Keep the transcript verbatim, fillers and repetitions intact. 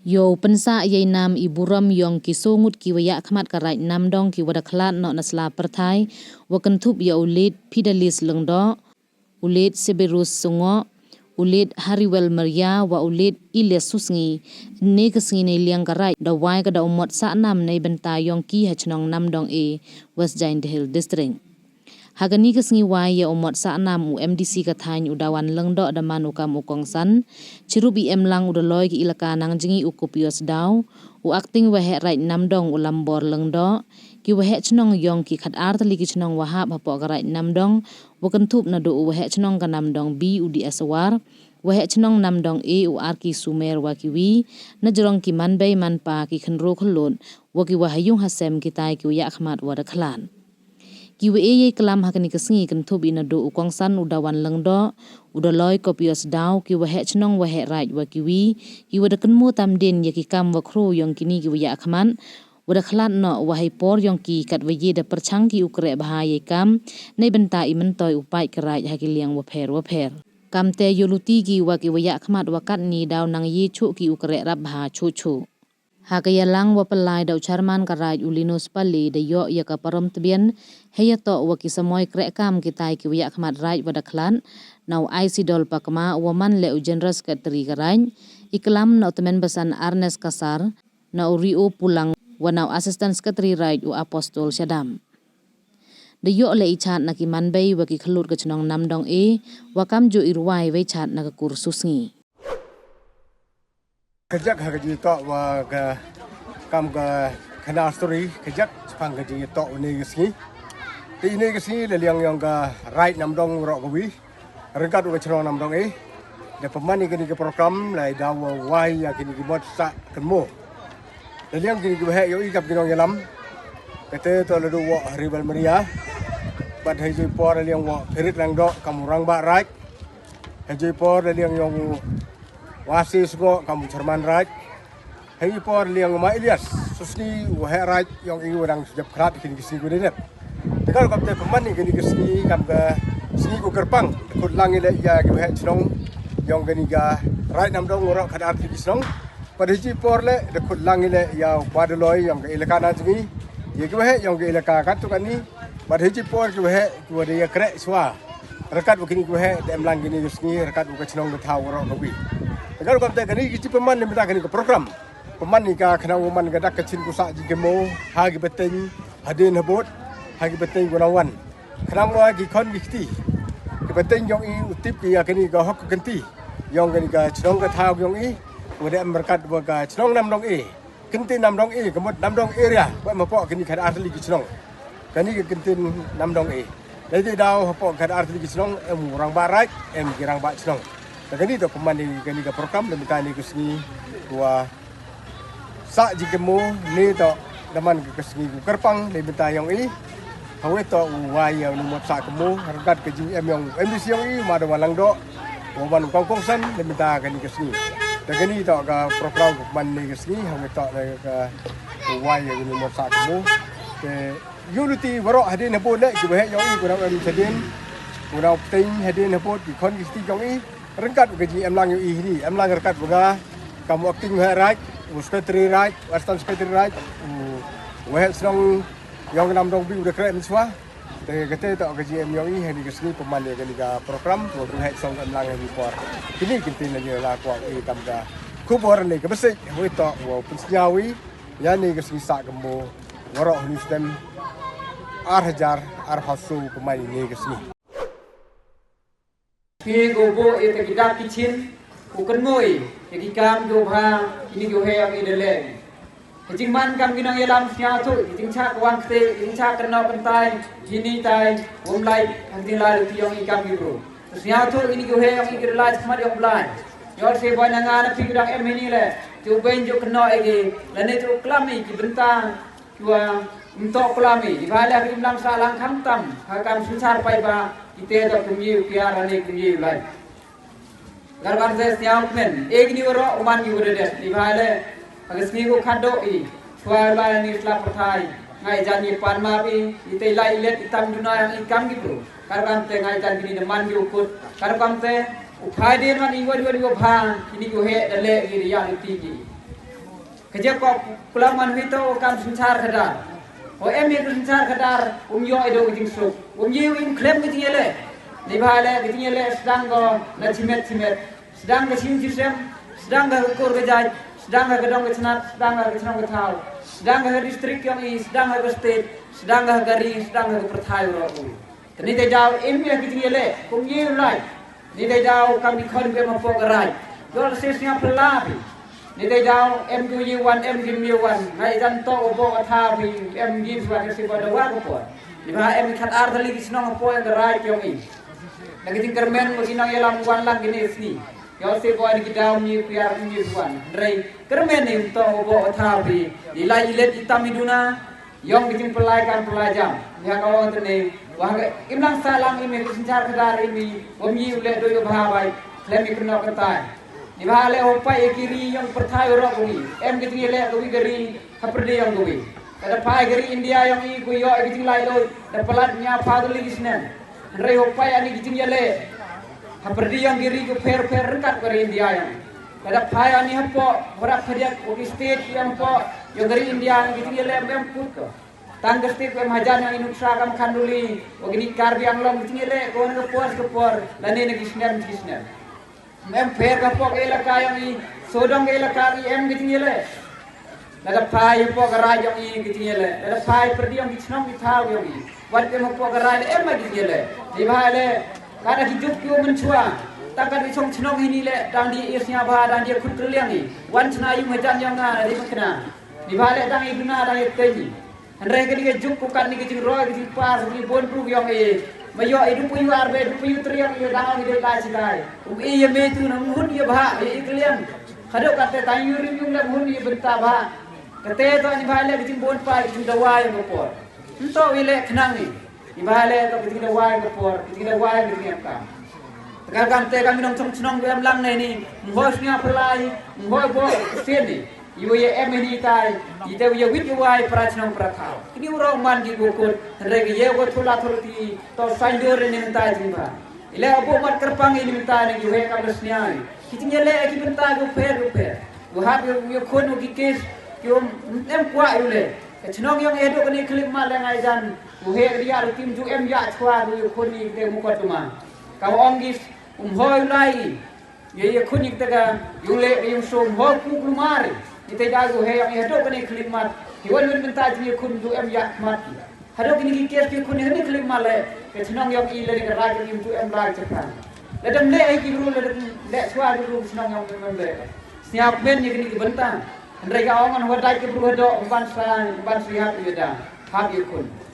Yow pynsah yei nam i burom yong ki soo ngut ki wa yahkhmat ka Raij Namdong ki wa da khlad noh na sla pyrthai, wa kynthup ya u Late Fidelis Lyngdoh, u Late Severus Sungoh, u Late Hariwel Maria wa u Late Elias Susngi. Ne ka sngi nei liang ka Raij da wai ka da u mot sah nam nei bynta yong ki ha chnong Namdong A, West Jaintia Hills District. Ha kani ka sngi wai ya u mot sah nam u M D C ka thaiñ u Dawan Lyngdoh da man u kam u kongsan. Chirup i em lang u da loi ki ilaka nang jngi u Kopios Daw, u Acting Waheh Raij Namdong u Lambor Lyngdoh, ki waheh chnong yong ki khat ar tylli ki chnong wa hap hapoh ka Raij Namdong, wa kynthup naduh u waheh chnong ka Namdong B u D S War, waheh chnong Namdong A u Arki Sumer wa ki wi, na jrong ki man bei man pa ki khynro khyllood, wa ki wa ha yung ha sem ki tai ki wa yahkhmat wa da khlad. Ki wa e yei klam ha kani ka sngi kynthup i naduh u kongsan u Dawan Lyngdoh, u da loi Kopios Daw, ki waheh chnong waheh raij wa ki wi, ki wa da kynmaw tam din ya ki kam wa khraw yong kini ki wa yahkhmat wa da khlad noh, wa hei por yong ki kat wa ye da pyrchang ki u kreh bha yei kam, nei bynta i myntoi u paid ka Raij ha ki liang wa pher wa pher. Kamte yow luti ki wa ki wa yahkhmat wa katni daw nang ye chuh ki u kreh rap bha chuh chuh. Ha ka yalang wa pynlai da u Chairman ka Raij u Linus Pali da yoh ya ka parom tbian, hei ya toh wa ki samoi kreh kam ki tai ki wa yahkhmat Raij wa da khlad, na u Isidol Pakma wa man le u General Secretary ka Raij, i klam na u tymmen basan Ernest Kasar, na u Rio Pulang, wa na u Assistant Secretary Raij u Apostol Shadam. Da yoh le i chad na ki man bei wa ki khyllood ka chnong Namdong A, wa kam ju i rwai wei chad na ka kur Susngi. Kajak ha ka jingtoh wa ka kam ka khana story, kajak chapang ka jingtoh u ne ka sngi. Te i ne ka sngi le liang yong ka Raij Namdong roh ka wi. Ryngkat u ka chnong Namdong A. Da pynman i kini ka program, lai daw wa wai ya kini ki mot sah kynmaw. Da liang kini ki waheh yow i kam ki nongyalam. Kate toh la du wa Hariwel Maria. Bad hei jui por da liang wa Phirit Lyngdoh kam u rangbah Raij. Hei jui por da liang yong u Wasi Sungoh kam u Chairman Raij. Hei por liang ma Elias Susngi waheh raij yong i wa dang sujap khlad kini ki sngi ku dei net. Te ka rukom te pynman i kini ki sngi kam ka sngi ku kyrpang. Khut lang i le ya ki waheh chnong yong kini ka Raij Namdong roh khat ar tylli ki chnong. Bad hei jui por le da khut lang i le ya u pa da loi yong ka ilaka na jngi, ya ki waheh yong ka ilaka kat tu kani. Bad hei jui por ki waheh ki wa da ya kreh swa. Ryngkat wa kini ki waheh da em lang kini ki sngi, ryngkat wa ka chnong ka thaw roh ka wi. Te ka rukom te kani ki chi pynman ne mynta kani ka program. Pynman i ka khnang wa man ka dak ka chin ku sah jingkynmaw ha ki pateng hadien habud, ha ki pateng ku na wan. Khnang wa ki khon ki kti, ki pateng yong i u tip ki ya kani ka hok ka kynti yong kani ka chnong ka thaw yong i. Wa da em ryngkat wa ka chnong Namdong A. Kynti Namdong A, ka mut Namdong area, wa em hapoh kini khat ar tylli ki chnong. Kani ka kynti Namdong A. Lai te daw hapoh khat ar tylli ki chnong, em u rangbah raij, em ki rangbah chnong. Te kani toh pynman i kani ka program, le mynta ne ka sngi wa sah jingkynmaw, ne toh da man ka sngi ku kyrpang, le mynta yong i. Hawei toh u wai ya u ni mot sah kynmaw, ryngkat ka jingem yong u M D C yong i, ma da wa Lyngdoh, wa wan u kam u kongsan, le mynta kani ka sngi. Te kani toh ka program ku pynman ne ka sngi, hawei toh le ka u wai ya u ni mot sah kynmaw. Te yow luti waroh hadien habud le, ki waheh yong i, ku na em chadien, ku na u pateng hadien habud, ki khon ki kti yong i, ryngkat wa ka jingem lang yong i hini, em lang ryngkat wa nga, kam u Acting Waheh Raij, u Secretary Raij, u Assistant Secretary Raij, u waheh chnong yong Namdong B u da kreh mynswa. Te kate toh ka jingem yong i, hani ka sngi pynman ya kani ka program, wa ka waheh chnong em lang hani por. Kini ki ktien la ni la kwah i kam ka khubor ne ka message, hawei toh wa pynsngew i, ya ne ka sngi sah kynmaw, waroh huni stem, ar hajar, ar hajar soo pynman i ne ka sngi. Ki ko bo e te ki dak ki chin, u kynmaw i, te ki kam ko bha, kini ko he am i da leh. Ka jingman kam ki nongyalam sngewthuh, ki jingchah ka wan kti, ki jingchah ka nau kyntai, jini tai, wom lai, ka jingla luti yong i kam ki bru. Sngewthuh kini ko he yong i ki da lai khmat yong Blai. Yor se boi na nga na phi ki dang em hini le, tu bein jo kynnoh i ki, lane tu klam i ki bynta, Chwa, ym toh klam i, i bha le ka imlang sahlang khamtam, ha kam synchar paidbah, ite toh kum ye u kiar hane kum ye u lai. Karbang te sngewkmen, e kini waroh u man ki wa da det, i bha le, ha ka sngi ko khadooh i, chwa lai ni sla pyrthai, ngai jan ye pan map i, ite lai i let i tam duna yang i kam ki bru. Karbang te ngai jan kini da man ki u kut, karbang te, u phai de man i wa di wa di wa bha, kini ko he da le i da ya luti ki. Ka jia ko, kula man hui to kam synchar khadar. O em ya ka synchar khadar, um yoh i do ka jingsuk. Um ye um khlem ka jingyaleh. Neibhah leh ka jingyaleh sdang ko na chimet chimet. Sdang ka chim chisem, sdang ka kur ka jait, sdang ka dong ka chnat, sdang ka chnong ka thaw, sdang ka district yong i, sdang ka state, sdang ka ri, sdang ka pyrthai ro u. Te ni te daw em ya ka jingyaleh, kum ye u lai. Ni te daw kam i khon be ma pok rai. Dol se sñiaw pela bi. Ni te daw em du ye wan, em du ye wan. Ngai jan to o bo ka thaw bi, em du ye wan se ba da wa ko por. Neibhah em khat ar thali ki chnong po ya ka rai yong i. Na ka jingkyrmen mo ki nongyalam wan lang kini sni. Yow se bo ni ki daw ni ku yar ni wan. Hynrei kyrmen ni to o bo ka thaw bi. I lai i let i tam i duna. Yong ki jingpynlai kam pynlai jam. Ni ha ka ong te ni, wa ha ka imlang salang i me ka synchar khadar i mi, wa mi u leh do yow bha bai, khlem i kynnoh ka tai. Neibhah leh u pai ya ki ri yong pyrthai u rok u mi. Em ka jingyaleh ka wi ka ri, ha pyrdi yong ka wi. Ka da phai ka ri India yong i, ku yoh i ka jinglai loi, da palat nia pha ka li ki snem. Hynrei u pai ani ki jingyaleh. Ha pyrdi yong ki ri ku pher pher ryngkat ka ri India yong i. Ka da phai ani hapoh, hora phadiak, u ki state yong hapoh, yong ka ri India, ki jingyaleh em put ko. Tang ka state em hajan yong i nuksa kam khanduli, u ki ni Karbi Anglong, ki jingyaleh, ko na ka por, ka por, lane na ki snem, ki snem. Em pher ka pok elaka yong i, sodong ka elaka i em ka jingyaleh. Lada phai pok ka rai yong i ka jingyaleh. Lada phai pyrdi yong ki chnong ki thaw yong i. Wat em pok ka rai em ma ka jingyaleh. Neibhah leh, ka da ki juk ki u mynchwa. Ta ka di chong chnong hini leh, dang di i sñiawbha, dang di khut kylliang i. Wan chna yung hajan yong nga, di makna. Neibhah leh dang i duna, dang i tei. Hynrei ka di ka juk ko kat ni ka jingroi, ka jingpar, ka jingbon bru yong i. Ma yoh i du pu yu ar be, du pu yu tri yong i, dang i de lai chi lai. Um i ya me tu na mhun ya bha, ya i kylliang. Khadok kat te tang yu rim yung le mhun ya bynta bha. Ka te to ni bha le ka jingbon pai, ka jingdawa yong ka por. Nto i le khnang ni. Ni bha le to ka jingdawa yong ka por, ka jingdawa yong ka jingkam. Tegal kam te kam i nongchong chnong em lang ne ni. Mhoi sñiaw phlai, mhoi bo sien ni. Yow ya em ini tai, i te yow wit yow wai para chnong para thaw. Kini u rok man ki ko kut, hynrei ki yow ko thula thul ti, to sain dur ini mynta jingbha. I leh u bo mat kyrpang ini mynta ni yow he kam da sñiaw. Ki jingyaleh ki bynta ko pher ko pher. Ko hap yow, yow khun u ki kes, yow em kwah yow leh. Ka chnong yong i hadooh kani khlip mat le ngai jan. Ko he ria ru tim ju em ya chwa ko yow khun ni te mukotduma. Ka ong ki um hoi lai. Ye ye khun i te ka, yung le, yung so, mo ku ku mari. I te da gu he, yong i hadooh kani khlip mat. Hi wan wan mynta jing ye khun du em ya mat. Hadooh kini ki kes ki khun i kani khlip mat le. Ka chnong yong i le ni ka rai ka yung du em rai chapang. Le dem le ai ki bru, le dem le chwa du bru chnong yong em le. Sñiaw men ye kini ki bynta. Hynrei ka ong an wa dai ki bru hadooh, ban sa, ban sa hap ye da. Hap ye khun.